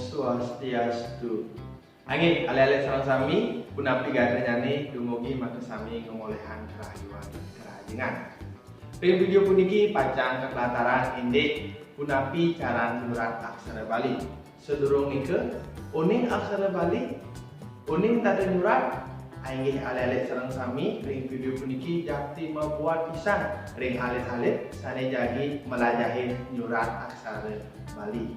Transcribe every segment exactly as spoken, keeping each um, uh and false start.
Swastiastu. Inggih, alit-alit sareng sami, punapi gatrané dumugi makasami ngamoléhan karahayuan karahajengan. Ring video puniki pacang katelataran indik punapi cara nyurat aksara Bali. Sadurung nika, uning aksara Bali, uning tata nyurat, inggih alit-alit sareng sami ring video puniki jakti mabuat pisan ring alit-alit sané jagi malajahin nyurat aksara Bali.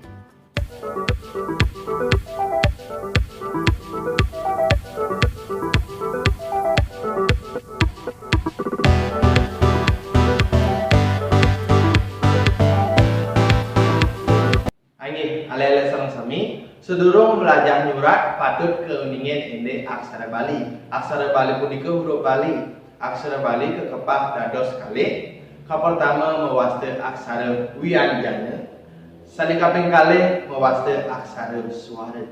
Inggih, alit-alit sareng sami, sadurung malajah nyurat patut kauningin indik aksara Bali. Aksara Bali punika huruf Bali. Aksara Bali kakepah dados kalih. Kapertama mawasta aksara wianjana, sané kaping kalih mawasta aksara swara.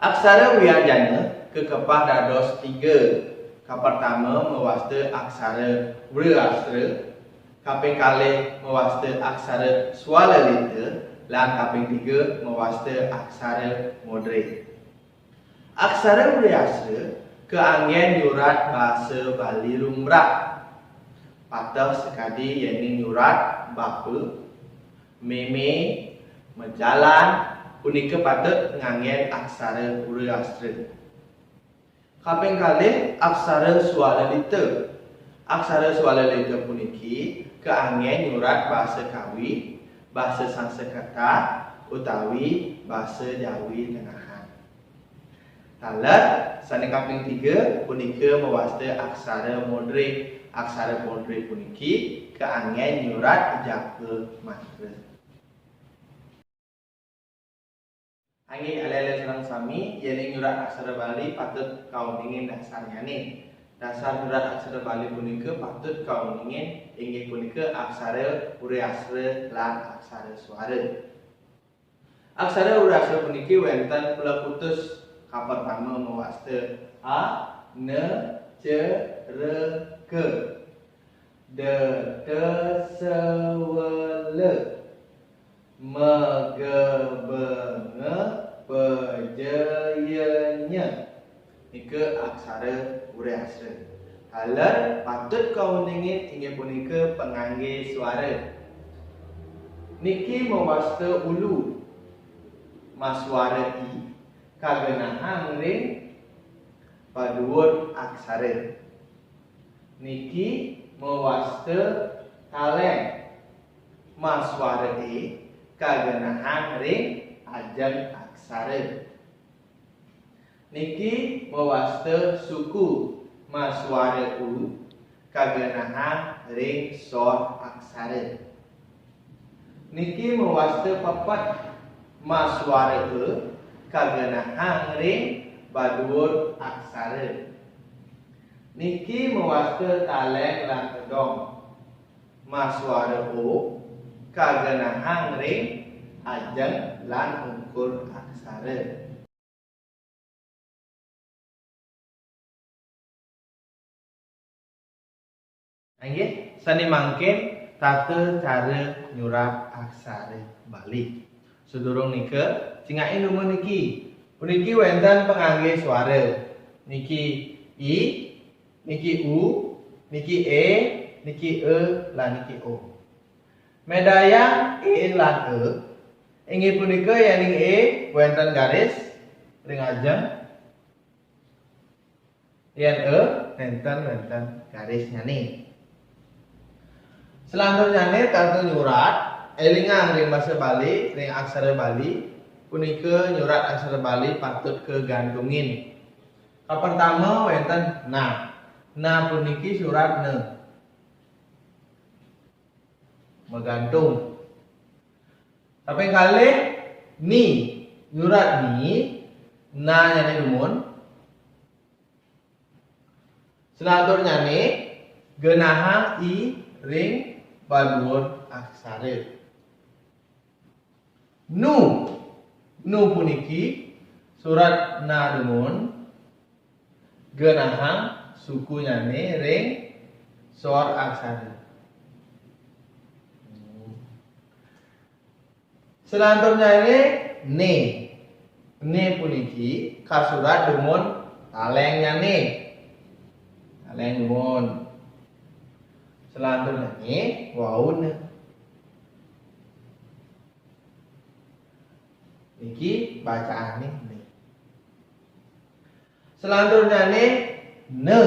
Aksara wianjana kakepah dados tiga. Kapertama mawasta aksara wreastra, kaping kalih mawasta aksara swalalita, lan kaping tiga mawasta aksara modre. Aksara wreastra kaanggén nyurat basa Bali lumrah. Pateh sakadi yéning nyurat bapa, mémé, majalan, punika patut nganggén aksara wreastra. Kaping kalih, aksara swalalita. Aksara swalalita puniki kaanggén nyurat basa Kawi, basa Sanskerta, utawi basa Jawi Tengahan. Taler, sané kaping tiga punika mawasta aksara modre. Aksara modre puniki kaanggén nyurat japa matra. Inggih alit-alit sareng sami, yéning nyurat aksara Bali patut kauningin dasarnyané. Dasar nyurat aksara Bali punika patut kauningin inggih punika aksara wreastra lan aksara swara. Aksara wreastra puniki wénten plekutus, kapertama mawasta a, na, ca, ra, ga. Da, ta, sa, wa, la. Ma, ga, ba, nga, pa, ja, ya, nya. Nika aksara wreastra. Taler patut kauningin inggih punika panganggé swara. Niki mawasta ulu, maswara i, kagenahang ring paduur aksara. Niki mawasta taléng, maswara é, kagenahang ring ajeng aksara. Niki mawasta suku, maswara u, kagenahang ring sor aksara. Niki mawasta pepet, maswara e, kagenahang ring paduur aksara. Niki mawasta taléng lan tedong, maswara o, kagenahang ring ajeng lan ungkur aksara. Inggih, sané mangkin tata cara nyurat aksara Bali. Sadurung nika, cingakin dumun niki. Puniki wénten panganggé swara. Niki i, niki u, niki e, niki e, lan niki o. Medayang e lan e, inggih punika yéning e wénten garis ring ajeng, yén e nénten wénten garisnyané. Selanturnyané tata nyurat, élingang ring basa Bali, ring aksara Bali, punika nyurat aksara Bali patut kagantungin. Kapertama wénten na. Na puniki surat na. Magantung. Kaping kalih ni. Nyurat ni, na nyané dumun. Selanturnyané genahang i ring paduur aksara. Nu. Nu puniki surat na dumun, genahang sukunyané ring sor aksara. Selanturnyané Né. Né puniki kasurat dumun taléngnya né. Taléng dumun. Selanturnyané wau né. Niki bacaané né. Selanturnyané né.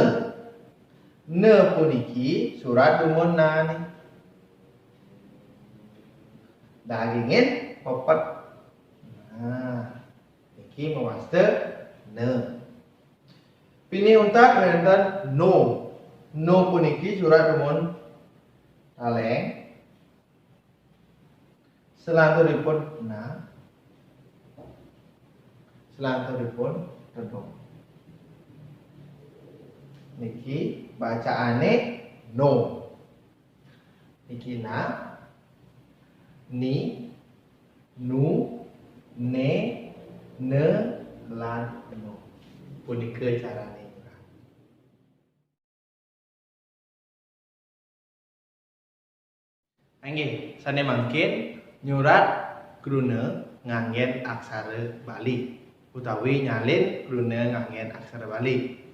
Né puniki surat dumun na né. Dagingin pepet. Nah, niki mawasta né. Pinih untat wénten no. No puniki surat dumun taléng. Selanturipun na. Selanturipun tedung. Niki bacaané no. Niki na, ni, nu, né, né, lan no. Punika carané nyurat. Inggih, sané mangkin nyurat kruna nganggén aksara Bali utawi nyalin kruna nganggén aksara Bali.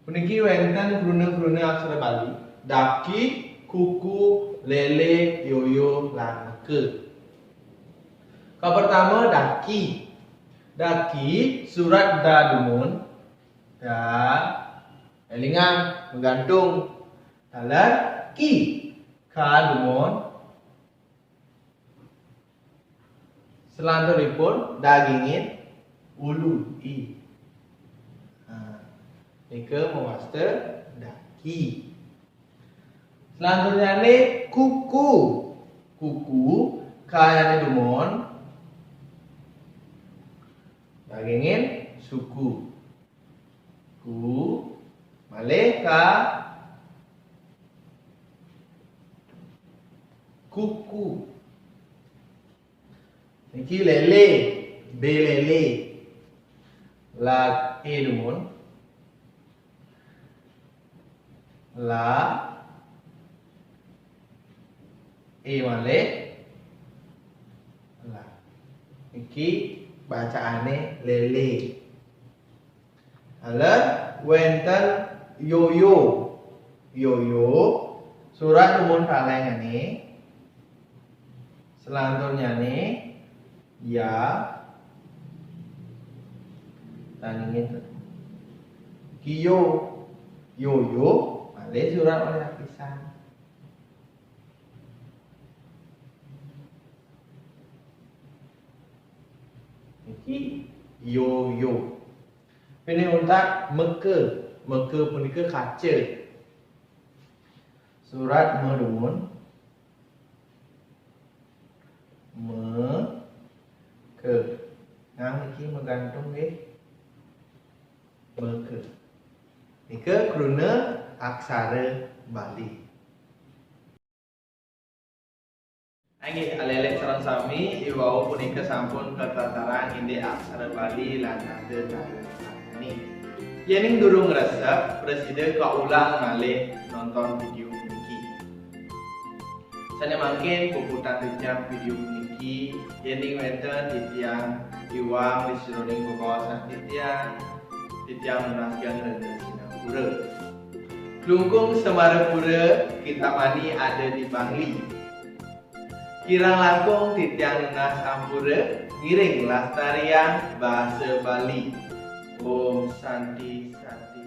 Puniki wénten kruna-kruna aksara Bali, daki, kuku, lélé, yoyo, lan meka. Kapertama daki. Daki surat da dumun, da, élingang, magantung. Taler ki, ka dumun. Selanturipun dagingin ulu, i. Nah, nika mawasta daki. Selanturnyané kuku. Kuku, kanyané dumun. Dagingin suku. Ku, malih ka kuku. Niki lélé, bé lélé. La, é dumun. La, é malih. La. Niki bacaané lélé. Taler wénten yoyo. Yoyo, surat dumun taléngané. Selanturnyané ya. Tangingin kiyo. Yoyo, malih surat malih lapisan. Niki yoyo. Pinih untat meka. Meka punika kaca. Surat ma dumun. Me, ke. Nah, niki magantung nggih. Meka. Nika kruna aksara Bali. Inggih, alit-alit sareng sami, i wau punika sampun katatarang indik aksara Bali lan tata cara ngrasani. Yéning durung ngresep, prasida kaulang malih nonton vidéo puniki. Sané mangkin puputang titiang vidéo puniki, yéning wénten titiang iwang ring sajeroning bebaosan titiang, titiang nunas geng rena sinampura. Klungkung Semarapura, Kintamani ada di Bangli. Kirang langkung titiang nunas ampura, ngiring lestariang basa Bali. Om Santi, Santi.